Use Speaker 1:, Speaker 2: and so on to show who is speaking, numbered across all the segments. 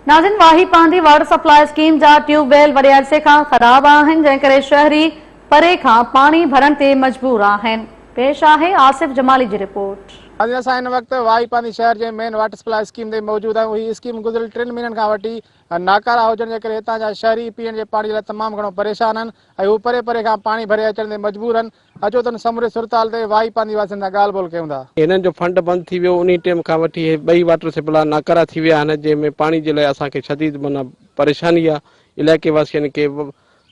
Speaker 1: ناظرين Wahi Pandhi water supply scheme جا tube well وڏي عرصي کان خراب آهن جنهن ڪري شهري پري کان پاڻي ڀرڻ تي مجبور آهن. پيش آهي آصف جمالي جي رپورٽ.
Speaker 2: ناظرين اسان هن وقت واهي پانڌي شهر جي مين واٽر سپلاء اسڪيم تي موجود آهيون هي اسڪيم گذريل ٽن مهينن کان وٺي ناڪاره هجڻ جي ڪري هتان جا شهري پيئڻ جي پاڻي لاء تمام گهڻو پريشان آهن ۽ هو پري پري کان پاڻي ڀري اچڻ تي مجبور آهن اچو ته ان سموري صورتحال تي واهي پانڌي واسين سان ڳالهه ٻولهه ڪيون ٿا.
Speaker 3: هنن جو فنڊ بند ٿي ويو انهي ٽيم کان وٺي هي ٻئي واٽر سپلاء ناڪارا ٿي ويا آهن جنهن ۾ پاڻي جي لاء اسان کي شديد معنيٰ پريشاني آ علائقي واسين کي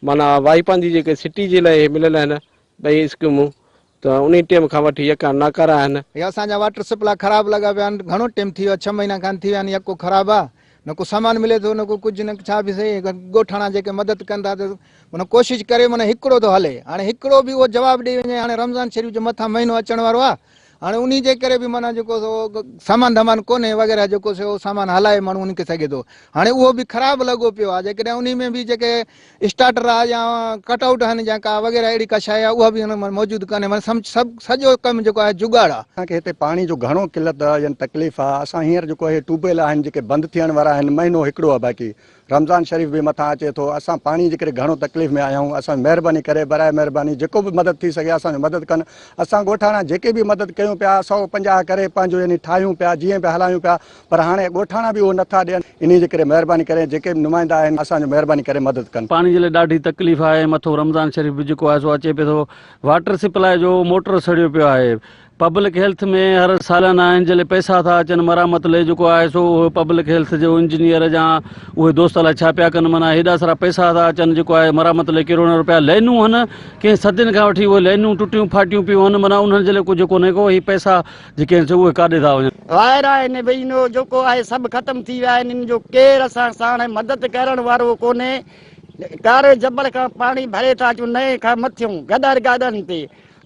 Speaker 3: معنيٰ واهي پانڌي جيڪي سٽي جي لاء هي مليل آهن ٻئي اسڪيمون ته انهي ٽيم کان وٺي يڪا ناڪارا آهن.
Speaker 4: هي اسان جا واٽر سپلاء خراب لڳا پيا آهن گهڻو ٽيم ٿي ويو آهي ڇهه مهينا کن ٿي ويا آهن يڪو خراب آ نه ڪو سامان ملي ٿو نه ڪو ڪجهه نه ڇا به سهي ڳوٺاڻا جيڪي مدد ڪن ٿا ته معنيٰ ڪوشش ڪري معنيٰ هڪڙو ٿو هلي هاڻي هڪڙو به اهو جواب ڏئي وڃي هاڻي رمضان شريف جو مٿان مهينو اچڻ وارو آهي هاڻي انهي جي ڪري به معنيٰ جيڪو سو سامان ڌامان ڪونهي وغيره جيڪو سو سامان هلائي ماڻهو ان کي سگهي ٿو هاڻي اهو به خراب لڳو پيو آهي جيڪڏهن انهي ۾ به جيڪي اسٽارٽر آهي يا ڪٽ آئوٽ آهن يا ڪا وغيره اهڙي ڪا شيء آهي اها به هن ۾ موجود ڪونهي معنيٰ سمجهه سڀ سڄو ڪم جيڪو آهي جڳاڙ آهي.
Speaker 5: اسان کي هتي پاڻي جو گهڻو قلت آهي يعني تڪليف آهي اسان هينئر جيڪو اهي ٽيوب ويل آهن جيڪي بند ٿيڻ وارا آهن مهينو هڪڙو آهي باقي رمضان شريف به مٿان اچي ٿو اسان پاڻي جي ڪري گهڻو تڪليف ۾ آهيون اسان مهرباني ڪري برائي مهرباني جيڪو به مدد ٿي سگهي اسان جو مدد ڪن اسان ڳوٺاڻا جيڪي به مدد ڪيون پيا 150 ڪري پنهنجو يعني ٺاهيون پيا جيئن به هلايون پيا پر هاڻي ڳوٺاڻا به اهو نٿا ڏين انهي جي ڪري مهرباني ڪري جيڪي به نمائندا آهن اسان جو مهرباني ڪري مدد ڪن.
Speaker 6: پاڻي جي لاء ڏاڍي تڪليف آهي مٿو رمضان شريف به جيڪو آهي سو اچي پيو ٿو واٽر سپلاء جو موٽر سڙيو پيو آهي پبلڪ هيلٿ ۾ هر سالانه آهن جي لئي پئسا ٿا اچن مرامت لئي جيڪو آهي سو اهو پبلڪ هيلٿ جو انجنيئر جا اهي دوست الائي ڇا پيا ڪن معنيٰ هيڏا سارا پئسا ٿا اچن جيڪو آهي مرامت لئي ڪروڙين روپيا لائنون هن ڪنهن صدين کان وٺي اهي لائنون ٽٽيون ڦاٽيون پيون هن معنيٰ انهن جي لئي ڪجهه ڪونهي ڪو هي پئسا جيڪي آهن سي اهي ڪاڏي ٿا وڃن.
Speaker 7: وائر آهن ڀئي ان جو جيڪو آهي سڀ ختم ٿي ويا آهن ان جو ڪير اسان ساڻ مدد ڪرڻ وارو ڪونهي ڪاري جبل کان پاڻي ڀري ٿا اچون نئين کان مٿيون گڏر گاڏن تي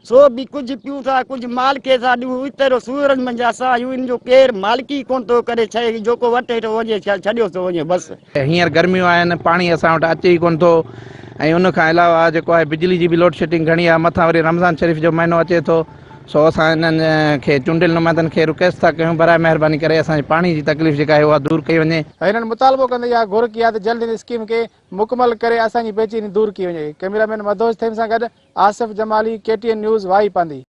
Speaker 7: سو به ڪجهه پيون ٿا، ڪجهه مال کي ٿا ڏيون، ايترو سوئرن منجهه اسان آهيون، ان جو ڪير مالڪي ڪونه ٿو ڪري، ڇڏي جيڪو وٽ هيٺ وڃي ڇڏيو سو وڃي بس.
Speaker 8: هينئر گرميون آهن، پاڻي اسان وٽ اچي ئي ڪونه ٿو ۽ ان کان علاوه جيڪو آهي بجلي جي به لوڊ شيڊنگ گهڻي آهي، مٿان وري رمضان شريف جو مهينو اچي ٿو، سو اسان انهن کي چونڊيل نمائندن کي رڪويسٽ ٿا ڪيون براء مهرباني ڪري اسان جي پاڻي جي تڪليف جيڪا آهي اها دور ڪئي وڃي.
Speaker 2: هنن مطالبو ڪندي اها گهر ڪئي آهي ته جلد هن اسڪيم کي مڪمل ڪري اسان جي بيچيني دور ڪئي وڃي. ڪئميرا مين مدهوش ٿهيم سان گڏ Asif Jamali, K T N news, Wahi Pandhi.